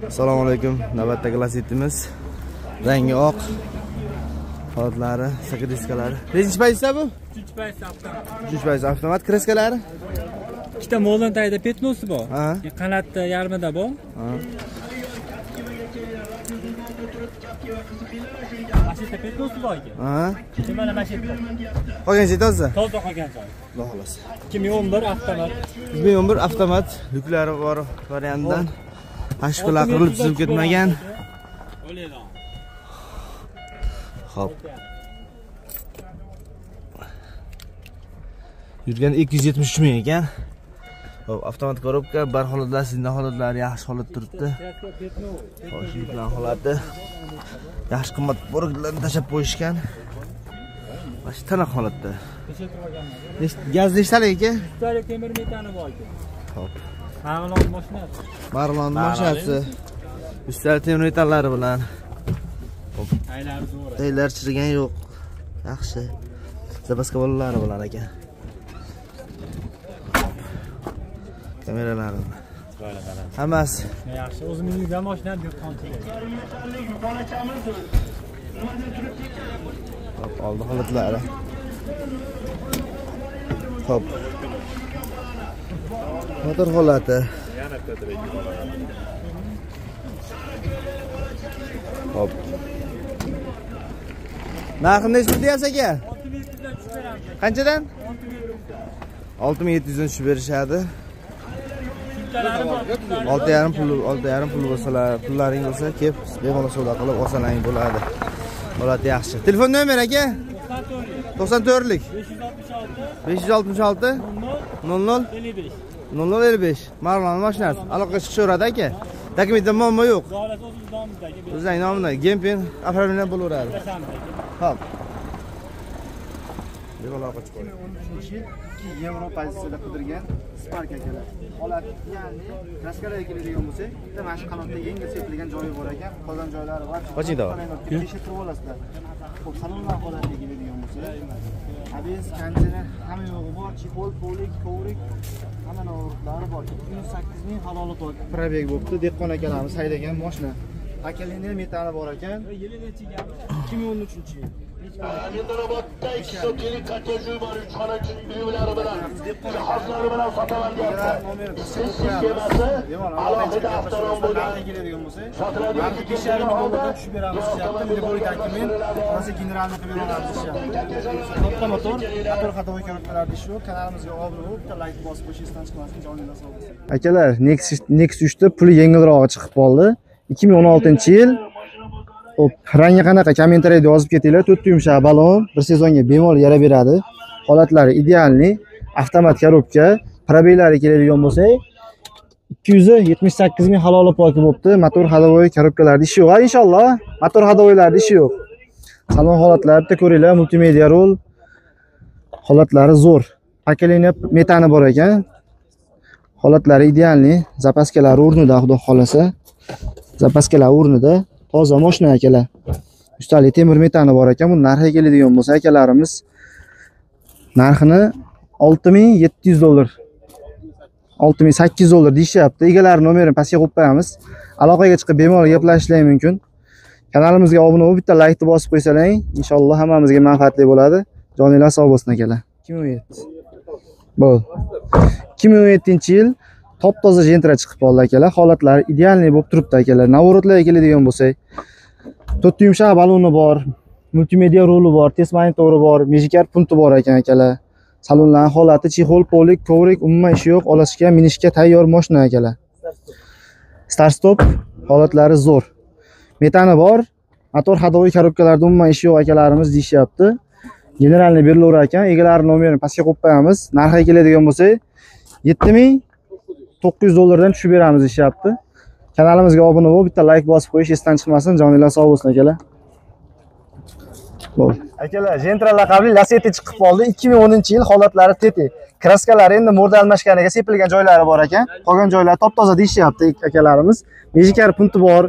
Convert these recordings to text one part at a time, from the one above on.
Assalomu alaykum. Navbatdagi Lacetti'miz. Rangi oq. Holatlari, sakadiskalari. Nechinchi pozitsiya bu? 3-pozitsiya avtomat. 3-pozitsiya avtomat. Kraskalari? Ikkita moldan tagida petnosi bor. Qanotda yarmida bor. Mana shu yerda petnosi bor ekan. Mana mana shu yerda. Qolgan joy toza? Toza qolgan joy. Xudo xolasa. 2011 avtomat. 2011 avtomat yuklari bor variantdan. Hashqlar qirilib tuzilib ketmagan. Xo'p. Yurgan 273 ming ekan. Xo'p, avtomat korobka, bar holatlar, zinda holatlari yaxshi holat turibdi. Xo'sh, yuklar holati. Yaxshi qimmat borglarni tashab qo'yishgan. Mana shu tiniq holatda. Gaz nechtalik ekan? Uchtalik temir metani bor ekan. Xo'p. Marlon mashinasi. Marlon mashinasi. Uchtalik temir metallari bilan. Xo'p. Taylari zo'r. Taylar chirigan yo'q. Yaxshi. Zapaska bolalari bilan ekan. Kameralari. Hammasi. Yaxshi. O'zimning uyda mashinam dehqonchilik. Xo'p, oldi holatlari. Xo'p. Motor holati. Xo'p. Narxi necha pul deyapsiz aka? 6700 dan tushib beramiz. Qanchadan? 6700 dan tushib berishadi. 6,5 pul, 6,5 pul bo'lsalar, pullaring bo'lsa, kelib bemalol savdo qilib olsalaring bo'ladi. Holati yaxshi. Telefon nomeri aka? 94lik 566 00 55 0055. Marlon mashinasi. Aloqaga chiqishaveradi aka. Dokumentda muammo yo'q. O'zimiz nomimizdagi. O'zingizning nomida gempen оформление bo'laveradi. Xo'p. Bemalol aloqaga chiqing. 2013-yil 2 yevro pozitsiyada qidirgan Spark akalar. Holat ya'ni kraskalarga keladigan bo'lsak, bitta mana shu qanotda yengil sepilgan joyi bor ekan, qolgan joylari bor. Qoching davo. Tekshirib olasizlar. Xo'p, salonlar holatiga keladigan bo'lsak, ABS konditsioner hamma yo'g'i bor, chexol, polik, kovrik, hamma navorlari bor. 208 ming haloli bor. Probeg bo'pti. Dehqon akalarimiz haydagan mashina. Akalini metali bor ekan. Yili necha gap? 2013-yil. Metrobodda 2 sotilik kottej uy bor, 3 xona uylari bilan, jihozlari bilan sotaman deyapti. Siz sistemasi alohida avtonom bo'lgan. Sotiladigan 5,5 million dollardan tushib beramiz deyapti. Любой dokument, rosa generalni qilib beramiz deyapti. Katta motor, motor ходовой korobkalarda ishi yo'q. Kanalimizga obuna bo'lib, bitta like bosib qo'yish esdan chiqmasin, joningiz sog' bo'lsin. Akalar, Nexus 3 da puli yengilrog'i chiqib qoldi. 2016-yil. Xo'p, rangi qanaqa kommentariyada yozib ketinglar. To'rtta yumshoq balon, bir sezonga bemalol yarab beradi. Holatlari idealniy, avtomat korobka, probeglari keladigan bo'lsak, 278 ming haloli poki bo'pti. Motor ходовой korobkalarda ishi yo'q. Ha, inshaalloh, motor ходовойlarda ishi yo'q. Salon holatlari bitta ko'ringlar, multimedia rol holatlari zo'r. Pokoleniya metani bor ekan. Holatlari idealniy, zapaskalari o'rnida, xudo xolasa. Zapaskalar o'rnida. Toza mashina akalar. Ustalik temir metani bor ekan. Bu narxiga keladigan bo'lsa akalarimiz narxini 6700 dollar, 6800 dollar deyishyapti. Egalari nomerini pastga qo'yib qo'yamiz. Aloqaga chiqib bemalol gaplashishlari mumkin. Kanalimizga obuna bo'lib, bitta like bosib qo'ysalaring, inshaalloh hammamizga manfaatli bo'ladi. Joninglar sog' bo'lsin akalar. 2017. Bo'ldi. 2017-yil top-toza Gentra chiqib qoldi akalar. Holatlari idealniy bo'lib turibdi akalar. Navorotlarga keladigan bo'lsak, to'rtta yumshoq baloni bor, multimedia roli bor, test monitori bor, mejikar pulti bor ekan akalar. Salonlarning holati chexol, polik, kovrik, umuman ishi yo'q, olishga, minishga tayyor mashina akalar. Start stop holatlari zo'r. Metani bor, motor ходовой korobkalarda umuman ishi yo'q akalarimiz deyishyapti. Generalniy berilaverar ekan, egalari nomerini pastga qo'yib qo'yamiz. Narxiga keladigan bo'lsak, 7900 dollardan tushib beramiz deyishyapti. Kanalimizga obuna bo'lib, bitta like bosib qo'yish esdan chiqmasin. Joninglar sog' bo'lsin akalar. Bo'ldi. Akalar, Gentra laqabli Lacetti chiqib qoldi. 2010-yil holatlari tetik. Kraskalari endi mo'rda almashganiga sepilgan joylari bor ekan. Qolgan joylari top-toza deyishyapti akalarimiz. Mejikar punti bor.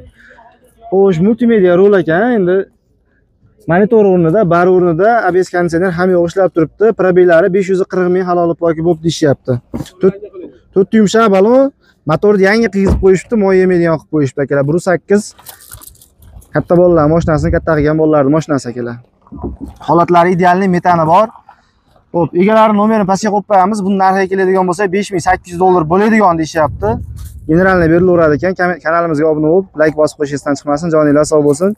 Xo'sh, multimedia rol ekan. Endi monitor o'rnida, bar o'rnida ABS konditsioner ham yo'q ishlab turibdi. Probeglari 540 ming haloli poki bo'lib deyishyapti. To'rtta yumshoq balon, Motorni yangi qilib qo'yishibdi, moy yemaydigan qilib qo'yishibdi akalar. 1.8 katta bolalar mashinasini, katta qilgan bolalarning mashinasi akalar. Holatlari idealniy, metani bor. Xo'p, egalari nomerini pastga qo'yib qo'yamiz. Buni narxiga keladigan bo'lsa 5800 dollar bo'ladigan deyishyapti. Generalni berilaveradi ekan. Kanalimizga obuna bo'lib, like bosib qo'yish esdan chiqmasin. Joninglar sog' bo'lsin.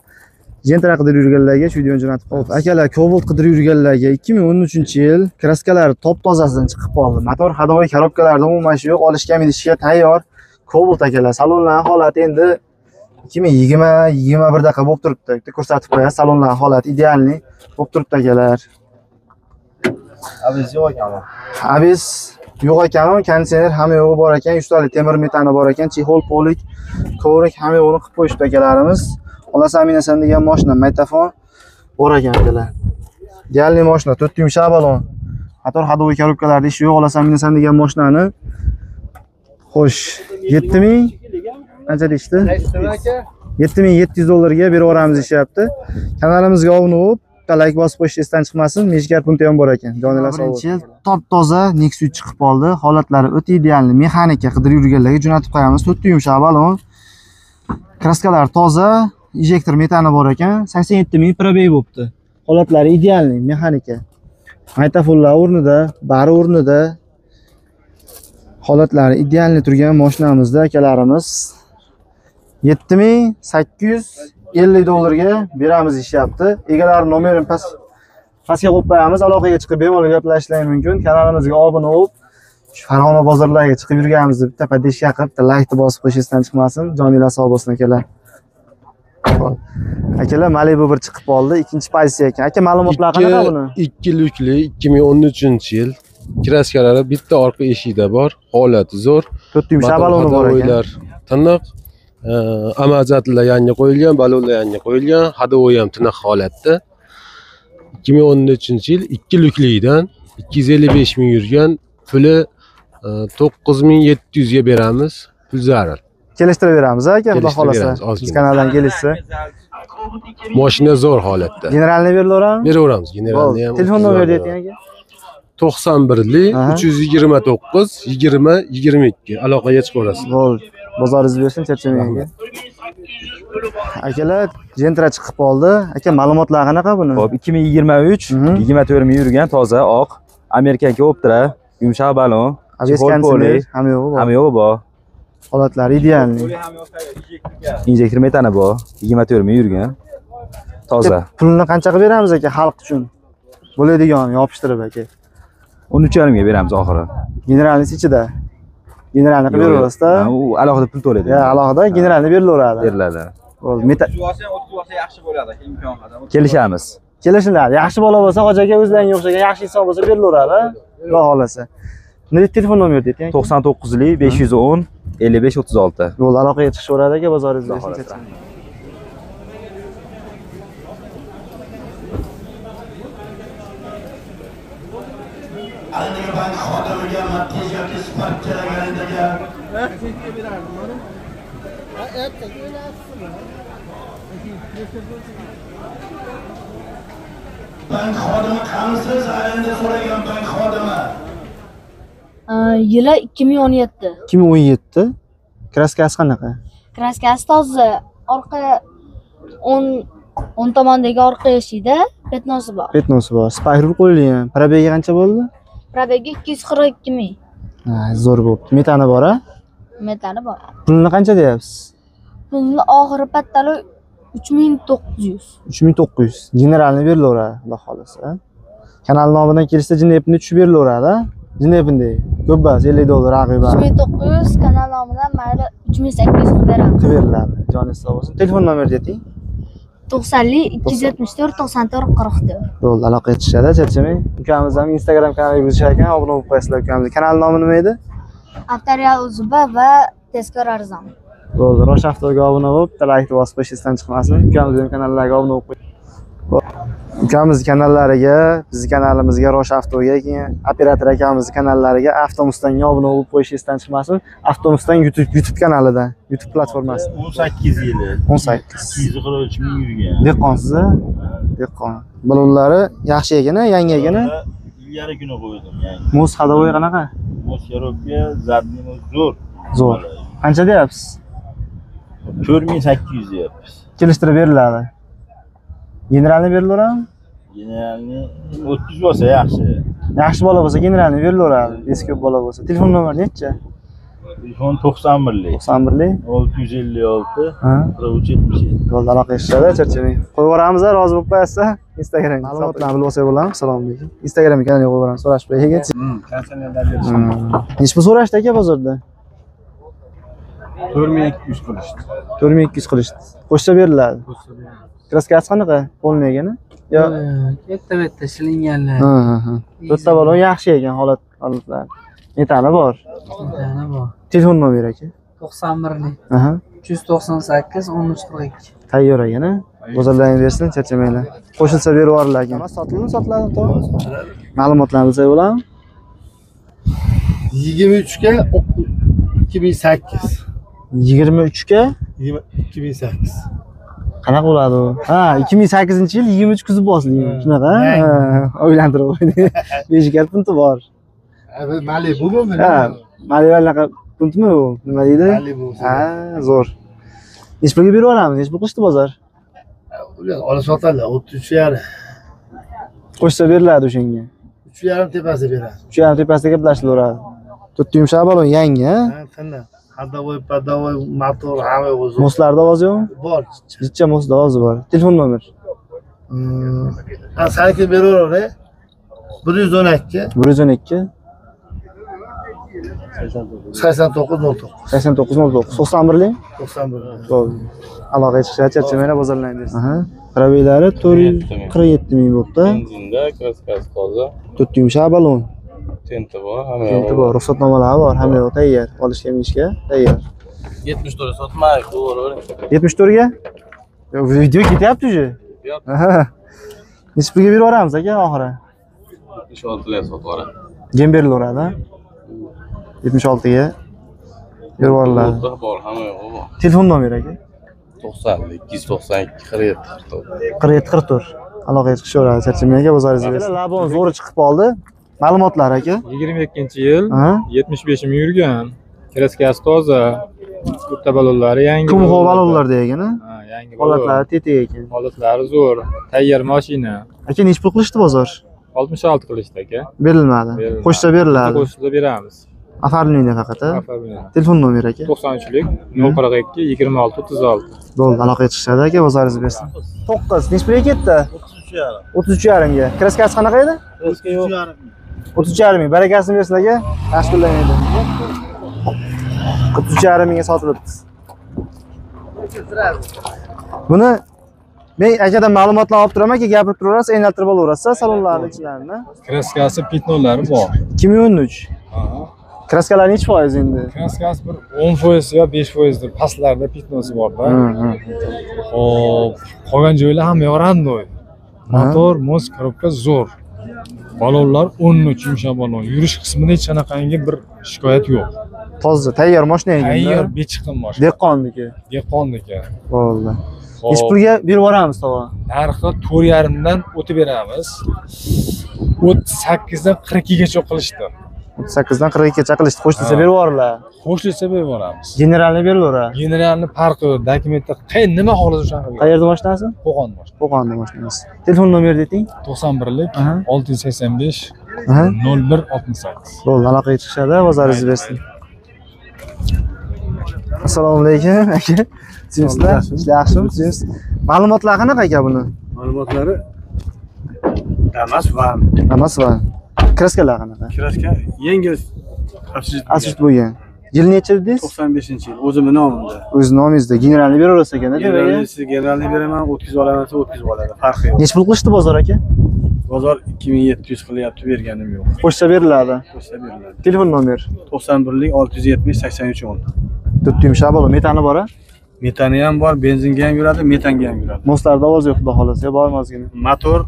Gentra qidirib yurganlarga shu videoni jo'natib qo'yib. Akalar, Cobalt qidirib yurganlarga 2013-yil kraskalari top tozasidan chiqib qoldi. Motor ходовой korobkalarida umuman ishi yo'q, olishga minishga tayyor. Cobalt akalar, salonlar holati endi 2020-21 daqa bo'lib turibdi. Bitta ko'rsatib qo'yasiz, salonlar holati idealniy bo'lib turibdi akalar. ABS yo'q ekanmi? ABS yo'q ekan, konditsioner hamma yo'g'i bor ekan, 100 talik temir metani bor ekan, chexol, polik, kovrik hamma yo'g'ini qilib qo'yishibdi akalarimiz. Olasan minasan degan mashina, maytafon bor ekan akalar. Idealniy mashina, 4 yumshoq balon. Motor ходовой korobkalarda ishi yo'q, olasan minasan degan mashinani. Xo'sh, 7000 qancha deyishdi? 7700 dollarga berib yuboramiz deyapti. Kanalimizga obuna bo'lib, like bosib qo'yish esdan chiqmasin. Meshgar punti ham bor ekan. Joninglar sog' bo'lsin. Top toza Nexus chiqib qoldi. Holatlari o'ta idealniy. Mexanika qidirib yurganlarga jo'natib qo'yamiz. 4 yumshoq balon. Kraskalar toza, injektor metani bor ekan. 87 ming probeg bo'pti. Holatlari idealniy, mexanika. Maytafonlar o'rnida, bari o'rnida. Holatlari idealniy turgan mashinamizda akalarimiz 7850 dollarga beramiz deyapti. Egalari nomerini pastga qo'yib qo'yamiz. Aloqaga chiqib bemalol gaplashishlari mumkin. Kanalimizga obuna bo'lib, shu Farg'ona bozorlariga chiqib yurganimizni bitta podeshka qilib, bitta like bosib qo'yish esdan chiqmasin. Joninglar sog' bo'lsin akalar. Akalar, Malibu bir chiqib qoldi. Ikkinchi pozitsiya ekan. Aka, ma'lumotlar qanaqa buni? 2 lukli 2013-yil. Kraskalari bitta orqa eshigida bor. Holati zo'r. 4 yumshoq baloni bor ekan. Tiniq. Amazatlar yangi qo'yilgan, balonlar yangi qo'yilgan, ходовой ham tiniq holatda. 2013-yil 2 luklidan 255 ming yurgan, puli 9700 ga beramiz, pul zarur. Kelishtirib beramiz aka, xudo xolasa. Biz kanaldan kelishsa. Mashina zo'r holatda. Generalni berilaveramiz? Beraveramiz, generalni ham. Telefon nomeri ayting aka. 91 329 20 22 aloqaga chiqaverasiz. Bo'ldi. Bozoringiz bersin, charchamang aka. Akalar, Gentra chiqib qoldi. Aka, ma'lumotlar qanaqa buni? Xo'p, 2023, 24 ming yurgan, toza, oq, Amerikanka Optra, yumshoq balon, konditsioner, hamma yo'g'i bor. Hamma yo'g'i bor. Holatlari idealniy. Injektor metani bor, 24 ming yurgan. Toza. Pulini qancha qilib beramiz aka xalq uchun? Bo'ladigan yopishtirib aka. 13,5 ga beramiz oxiri. Generalnisi ichida. Generalni qilib beraverasizda. U alohida pul to'laydi. Ya, alohida generalni berilaveradi. Beriladi. Bo'ldi. O'tkazib olsa yaxshi bo'ladi, imkon qadar. Kelishamiz. Kelishiladi. Yaxshi bola bo'lsa, hoji aka o'zlariga o'xshagan yaxshi inson bo'lsa berilaveradi. Xudo xolasa. Nima telefon nomeri ayting? 99 510 55 36. Yo'l aloqaga chiqishaveradi aka, bozoringiz bersin. Bank xodimiga tejaki sifat keraganiga bank xodimi qansiz endi so'ragan bank xodimi. Yili 2017. 2017. Kraskasi qanaqa? Kraskasi toza. Orqa o'ng tomondagi orqa eshigida petnosi bor. Petnosi bor. Spiral qo'yilgan. Probegi qancha bo'ldi? Probegi 242 ming. Ha, zo'r bo'pti. Metani bor a? Metani bor. Pulini qancha deyapsiz? Pulni oxiri pattali 3900. 3900. Generalni berilaveradi, xudo xolasa. Kanal nomidan kelishsa jinnepni tushib berilaveradi, Jinnepni ko'p bas 50 dollar raqib. 3900 kanal nomidan mayli 3800 qilib beramiz. Qilib beriladi. Joningiz sog' bo'lsin. Telefon nomerini ayting. 90 274 94 44. Bo'ldi, aloqaga tushadi, charchamang. Ukamiz ham Instagram kanaliga yozishar ekan, obuna bo'lib qo'yasizlar ukamizni. Kanal nomi nima edi? Avtorial UZB va tezkor arzon. Bo'ldi, Rosh Avtoga obuna bo'lib, bitta like bosib qo'yish esdan chiqmasin. Ukamizning kanallariga obuna bo'lib qo'ying. Ukamiz kanallariga, bizning kanalimizga Rosh Avtoga, keyin operator akamizning kanallariga Avtomustangga obuna bo'lib qo'yish esdan chiqmasin. Avtomustang YouTube kanalidan, YouTube platformasida. 18 yili. 18. 243 ming yurgan. Dehqonsiz-a? Dehqon. Balonlari yaxshi ekan, yangi ekan. Ilgari kuni qo'ydim yangi. Muz ходовой qanaqa? Muz коробка, zadniy zo'r. Zo'r. Qancha deyapsiz? 4800 deyapmiz. Kelishtirib beriladi. Generalni berilaverami? Generalni 30 bo'lsa yaxshi. Yaxshi bola bo'lsa generalni berilaveradi. Eski ko'p bola bo'lsa. Telefon nomeri necha? Telefon 91lik. 91lik. 656 4377. Yo'lda aloqa ishlaydi, charchamang. Qo'yib yuboramiz, rozi bo'lib qo'yasiz. Instagram ma'lumotlarni bilib olsak bo'ladimi? Assalomu alaykum. Instagram kanaliga qo'yib yuboramiz, so'rashib qo'ying. Necha pul so'rashdi aka bozorda? 4200 qilishdi. 4200 qilishdi. Qo'shsa beriladi. Kraskasi qanaqa? Polniy ekan-a? Yo, bitta-bitta shilinganlar. Ha. To'rtta balon yaxshi ekan holatlar. Metali bor. Metali bor. Telefon nomeri aka? 91lik. Aha. 398 1342. Tayyor ekan-a? Bozorlarni bersin, charchamanglar. Qo'shilsa berib yuboriladi ekan. Sotiladimi, sotiladimi, to'g'ri? Ma'lumotlarni bilsak bo'ladimi? 23 ga 2008. 23 ga 2008. Qanaqa bo'ladi u? Ha, 2008-yil 23 kuzib bosilgan. Shunaqa? Ha, o'ylantirib qo'ydi. 5 punti bor. Malibu mi? Ha, Malibu anaqa puntmi u? Nima deydi? Malibu. Ha, zo'r. Necha pulga berib yuboramiz? Necha pul qilishdi bozor? Ular ola sotadilar 33,5. Qo'shsa beriladi o'shanga. 3,5 tepasida beradi. 3,5 tepasida gaplashilaveradi. To'rtta yumshoq balon yangi, ha? Ha, qanday? Hadovoy, padavoy, motor, hamma o'zi. Moslarda ovozi yo'qmi? Bor. Necha mosda ovozi bor. Telefon nomer. Ha, saniki beraver, 112 112 89 09. 89 09. 91lik? 91. Bo'ldi. Aloqaga chiqishadi, charchamanglar, bozorlarni bersin. Aha. Probeglari 447 ming bo'pti. Benzinda, kraskasi toza. To'rtta yumshoq balon. Tenti bor, hamma Tenti bor, ruxsatnomalari bor, hamma yo'q tayyor. Olishga minishga tayyor. 74 sotmaylik, to'g'ri. 74 ga? Yo'q, video ketyapti уже. Aha. Necha pulga berib yuboramiz aka oxiri? 76 ga sotib yuboradi. Gem berilaveradi, ha? 76 ga berib yuboriladi. Bor, hamma yo'q bor. Telefon nomeri aka? 90 292 47 44. 47 44. Aloqaga chiqishaveradi, charchamang aka, bozoringizni bersin. Labon zo'ri chiqib qoldi. Ma'lumotlar aka? 22-yil 75 ming yurgan. Kraskasi toza. To'rtta balonlari yangi. Kumxo balonlarda ekan, ha? Ha, yangi balon. Holatlari tetik ekan. Holatlari zo'r. Tayyor mashina. Aka, necha pul qilishdi bozor? 66 qilishdi aka. Berilmadi. Qo'shsa beriladi. Qo'shsa beramiz. Afarlinda faqat, ha? Afarlinda. Telefon nomeri aka? 93lik 042 26 36. Bo'ldi, aloqaga chiqishadi aka, bozoringizni bersin. 9 necha pulga ketdi? 33,5. 33,5 ga. Kraskasi qanaqa edi? Kraska yo'q. 33,5 ming. Barakasini bersin aka. Yaxshi kunlar edi. 33,5 mingga sotilibdi. Buni men akadan ma'lumotlar olib turaman, aka gapirib turaverasiz, aylantirib olaverasiz salonlarning ichlarini. Kraskasi pitnolari bor. 2013. Kraskalar necha foiz endi? Kraskasi bir 10% yo 5% dir, pastlarda pitnosi bor-da. Xo'p, qolgan joylar hamma yoq randoy. Motor, mos, korobka zo'r. Balonlar 13 yumshoq balon. Yurish qismida hech qanaqangi bir shikoyat yo'q. Toza, tayyor mashina ekan. Tayyor bechiqim mashina. Dehqonniki. Dehqonniki. Bo'ldi. Necha pulga berib yuboramiz tog'a? Narxi 4,5 dan o'tib beramiz. 38 dan 42 gacha qilishdi. 38 dan 42 gacha qilishdi. Qo'shilsa berib yuboriladi. Qo'shilsa berib yuboramiz. Generalni berilaveradi. Generalni farqi yo'q. Dokumentda nima xohlasa o'shani qilib. Qayerda mashinasi? Qo'qon mashinasi. Qo'qonda mashinasi. Telefon nomerini ayting. 91lik 685 01 68. Bo'ldi, aloqaga chiqishadi, bozoringizni bersin. Assalomu alaykum aka. Tuzimsizlar? Yaxshimi? Tuzimsiz. Ma'lumotlar qanaqa aka buni? Ma'lumotlari Damas va Damas va kraskalar qanaqa? Kraska yengil asfalt bo'lgan. Yil necha dedingiz? 95-yil. O'zimning nomimda. O'z nomingizda. Generalni beraverasiz ekan, demak. Generalni beraman, o'tkazib olaman desa o'tkazib oladi, farqi yo'q. Necha pul qilishdi bozor aka? Bozor 2700 qilyapti, berganim yo'q. Qo'shsa beriladi. Qo'shsa beriladi. Telefon nomer 91lik 670 83 10. To'rtta yumshoq balon, metani bor-a? Metani ham bor, benzinga ham yuradi, metanga ham yuradi. Moslarda ovoz yo'q, xudo xolasa, yo bormi ozgina? Motor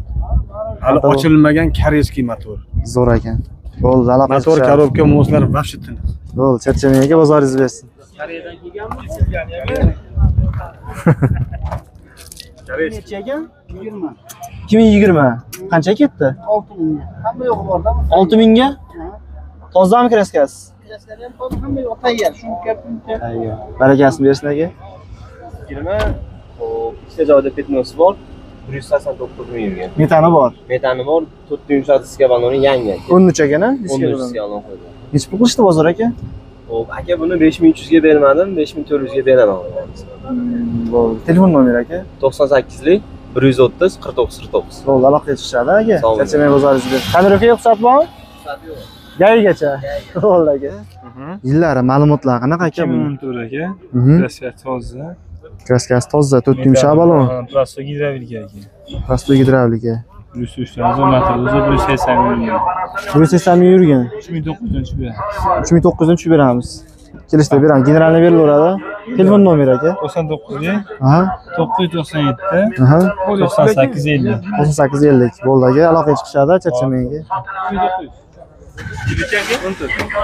hali ochilmagan koreyskiy motor. Zo'r ekan. Bo'ldi, aloqa. Motor, korobka, moslar vahshiy tiniq. Bo'ldi, charchamang aka, bozoringizni bersin. Koreyadan kelganmi? Necha ekan? 20. 2020. Qancha ketdi? 6000 ga. Hamma yo'g'i bor-da. 6000 ga? Tozami kraskasi? Zapchastlari ham bor, hamma yoq tayyor. Shumka, pumka. Tayyor. Barakasini bersin aka. 20. Xo'p, ikkita joyda petnosi bor. 189 ming yurgan. Metani bor. Metani bor, 4 ta yumshoq diska baloni yangi. 13 ekan, a? Diska 13 baloni. diska balon qo'yilgan. Necha pul qilishdi bozor aka? Xo'p, aka buni 5300 ga bermadim, 5400 ga beraman. Bo'ldi. Telefon nomeri aka? 98lik 130 49 49. Bo'ldi, aloqaga chiqishadi aka. Sog' bo'ling. Charchamang bozoringizga. Tonirovka ruxsat bormi? Gayigacha. Bo'ldi aka. Yillari ma'lumotlar qanaqa aka buni? 2014 aka. Kraska toza. Kraskasi toza, to'rt yumshoq balon. Prosto gidravlika aka. Prostoy gidravlika. 103 ta motor o'zi 180 ming yurgan. 180 ming yurgan. 3900 dan tushib beramiz. 3900 dan tushib beramiz. Kelishda beramiz. Generalni berilaveradi. Telefon nomeri aka. 99 Aha. 997 Aha. 98 50. 98 50. Bo'ldi aka, aloqaga chiqishadi, charchamang aka. 3900.